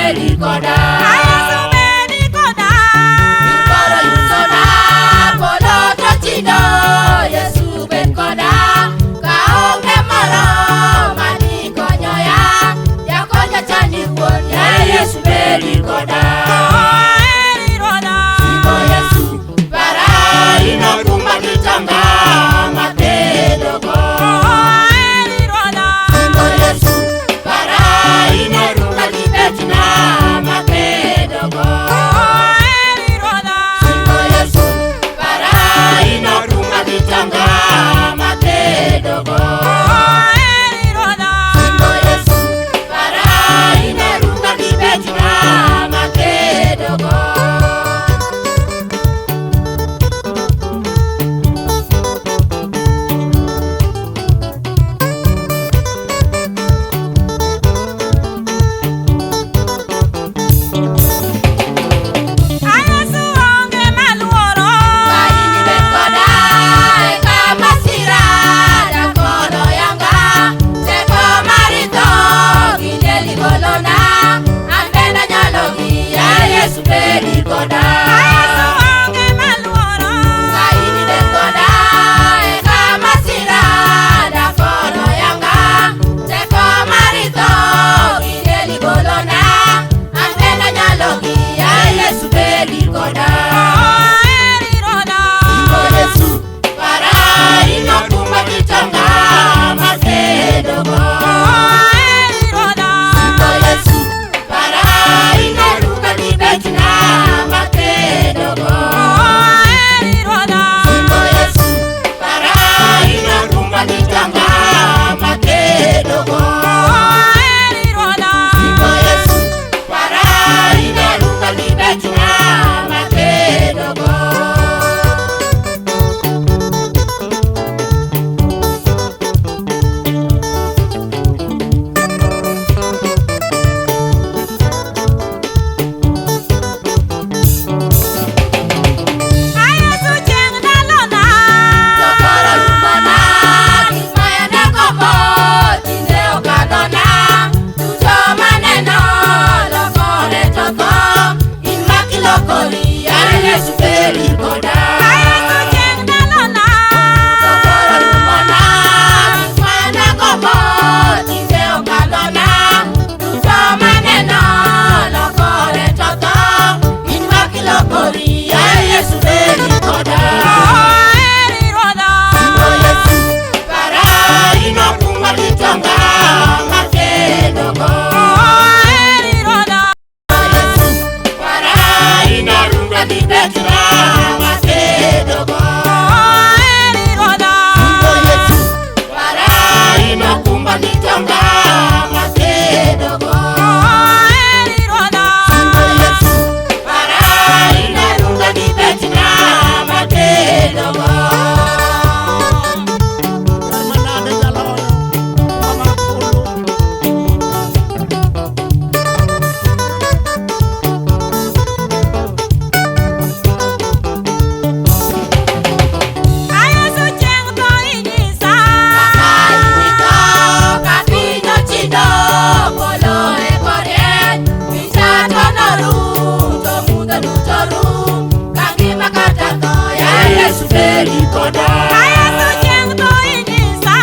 bedi koda. Yesu bedi koda. Koro yusona polo to chido, Yesu bed koda. Kaonge moro mani konyoya, jakonya chandi wuon, ya Yesu bedi koda. Aheri Ruodha. Singo Yesu para inokumba gitonga makedogo. Aheri Ruodha. Singo Yesu para inorunga gi betna makedogo. Aheri Ruodha. Singo Yesu para inokumba gitonga makedogo. Aheri Ruodha. Singo Yesu para inorunga gi betna makedogo. Yesu onge maluoro. Kaini bed koda e kama masira dakolo yanga, teko mar tho gi liel igolona, an bende anyalo gi, ya Yesu bedi koda. Yesu onge maluoro. Kaini bed koda e kama masira dakolo yanga, teko mar tho gi liel igolona, an bende anyalo gi, ya Yesu bedi koda. Aheri Ruodha. Singo Yesu para inokumba gitonga makedogo. Aheri Ruodha. Singo Yesu para inoruka gi betna makedogo. Aheri Ruodha. Singo Yesu para inokumba gitonga makedogo. Aheri Ruodha. Singo Yesu para inoruka gi betna makedogo. Yesu chieng' ndalona. Koro lumona, gik ma gombo tinde okadhona. Duto maneno lokore to tho, in ma kilokori, ya Yesu bedi koda. Yesu chieng' ndalona. Koro lumona, gik ma gombo tinde okadhona. Duto maneno lokore to tho, in ma kilokori, ya Yesu bedi koda. Aheri Ruodha. Singo Yesu para inokumba gitonga makedogo. Aheri Ruodha. Yesu para inorunga gi betna makedogo. Aheri Ruodha. Singo Yesu para inokumba gitonga makedogo. Aheri Ruodha. Singo Yesu para inorunga gi betna makedogo. Manade jaloyo, mama polo. Yesu chieng' tho inyisa. Yesu bedi koda. Yesu chieng' tho inyisa.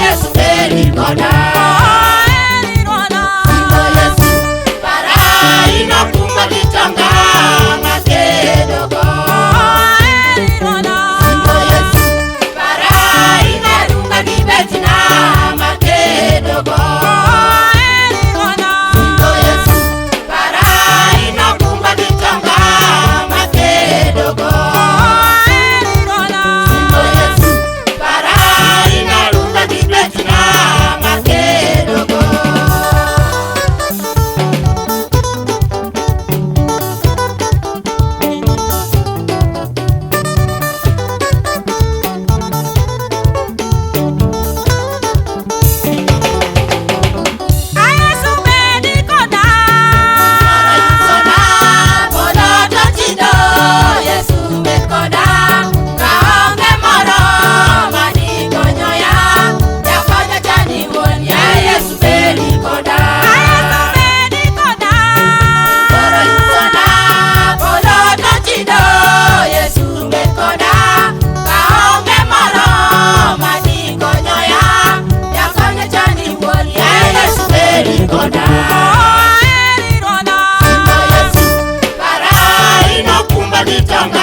Yesu bedi koda. Aheri Ruodha. Singo Yesu para inokumba gitonga makedogo. Aheri Ruodha. Singo Yesu para inorunga gi betna makedogo. Aheri Ruodha. Singo Yesu para inokumba gitonga makedogo. Aheri Ruodha. Singo Yesu para inorunga gi betna makedogo.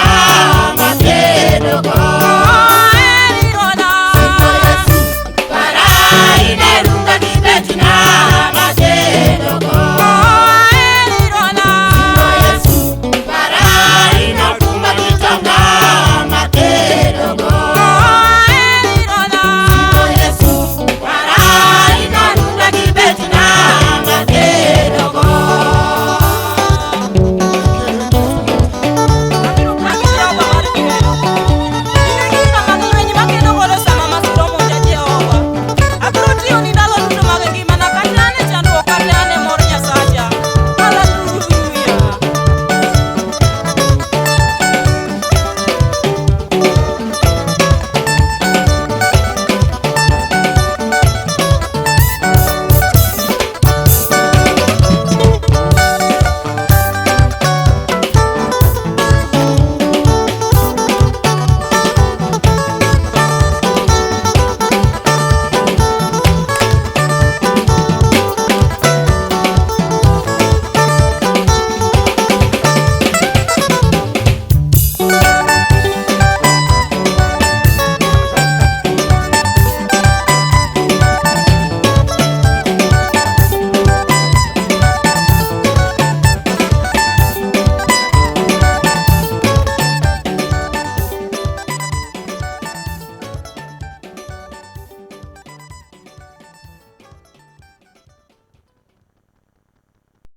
Oa